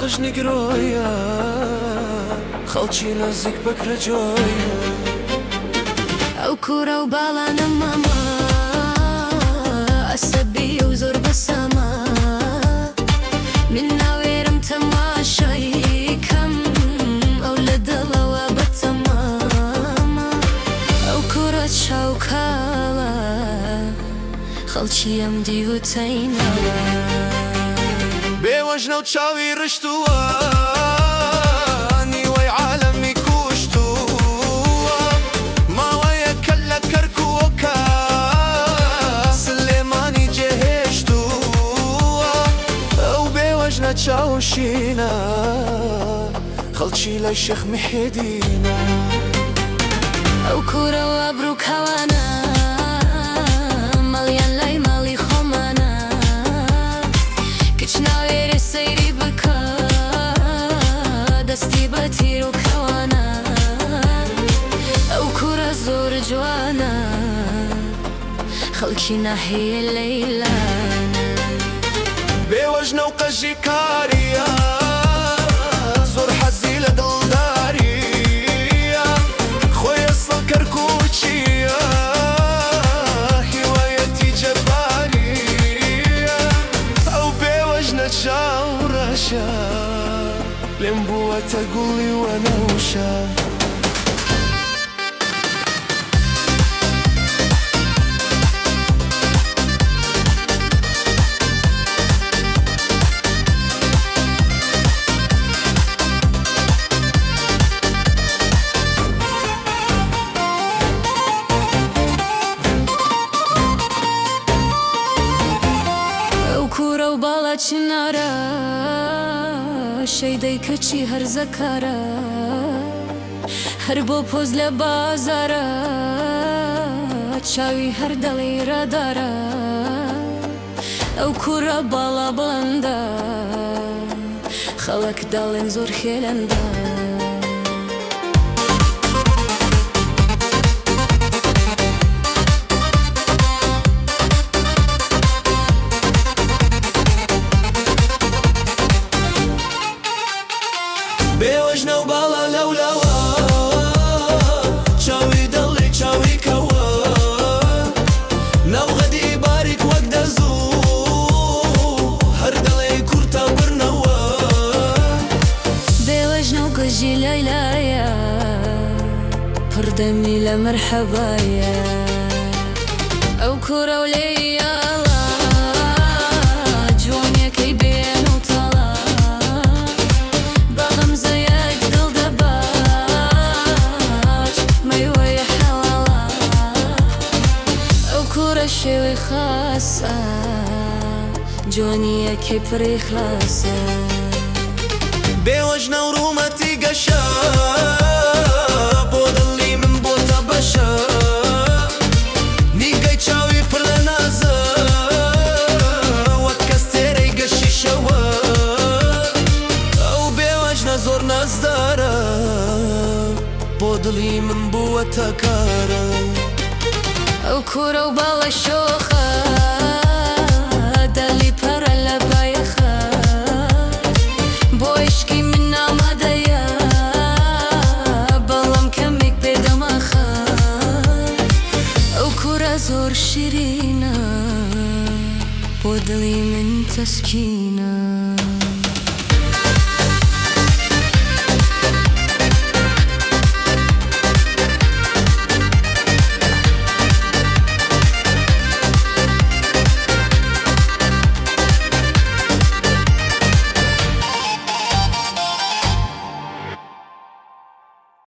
قژنی گرۆیە، خەڵکی نزیک بەکرەجۆیە. ئەو کوڕە و باڵانە ماما، عەسەبی و زۆر بەسامە. من ناوێرم تەماشای کەم، ئەو لە دڵەوە بەتەمامە. ئەو کوڕە چاو کاڵە، خەڵکی ئەم دیو تەینەوە. بێوەژنە و چاوی ڕشتووە، نیوەی عالەمی کوشتووە. ماوەیەکە لە کەرکووکە، سلێمانی جێهێشتووە. ئەو بێوەژنە چاوشینە، خەڵکی لای شێخ محێدینە. ئەو کوڕە و ئەبرو کەوانە، ماڵیان لای ماڵی خۆمانە. کچ ناوێرێ سەیری بکا، دەستی بە تیر و کەوانە. ئەو کوڕە زۆر جوانە، خەڵکی ناحیە لەیلانە. بێوەژنە و قەژی کاریە، زۆر حەزی لە دڵداریە. خۆی ئەسڵ کەرکوچیە، هیوایەتی جەباریە. ئەو بێوەژنە چاو ڕەشە، لێم بووەتە گوڵی وەنەوشە. ئەو کوڕە و باڵا چنارە، شەیدەی کەچی هەرزەکارە. هەر بۆ پۆز لە بازارە، چاوی هەر دەڵێی ڕادارە. ئەو کوڕە باڵا بڵندە، خەڵک دەڵێن زۆر خێلەندە. بێوەژنە و باڵا لەولاوە، چاوی دڵی چاوی کەوە. ناوغەدی باریک وەک دەزوو، هەر دەڵێ کورتە بڕنەوە. بێوەژنە و قژی لەیلایە، پڕ دەمی لە مەرحەبایە. ئەو کوڕە و لێی ئاڵا، جوانیەکەی بێن و تاڵا. بە غەمزەیەک دڵ دەبات، مەیوەی حەڵاڵە. ئەو کوڕە شێوەی خاسە، جوانیەکەی پڕ ئیخلاسە. بێوەژنە و ڕوومەتی گەشە، بۆ دڵی من بۆتە بەشە. نیگەی چاوی پڕ لە نازە، وەک ئەستێرەی گەشی شەوە. ئەو بێوەژنە زۆر نازدارە، بۆ دڵی من بووەتە کارە. ئەو کوڕە و باڵا شۆخە، دڵی پڕە لە بایەخە. بۆ عیشقی من ئامادەیە، بەڵام کەمێک بێدەماخە. ئەو کوڕە زۆر شیرینە، بۆ دڵی من تەسکینە.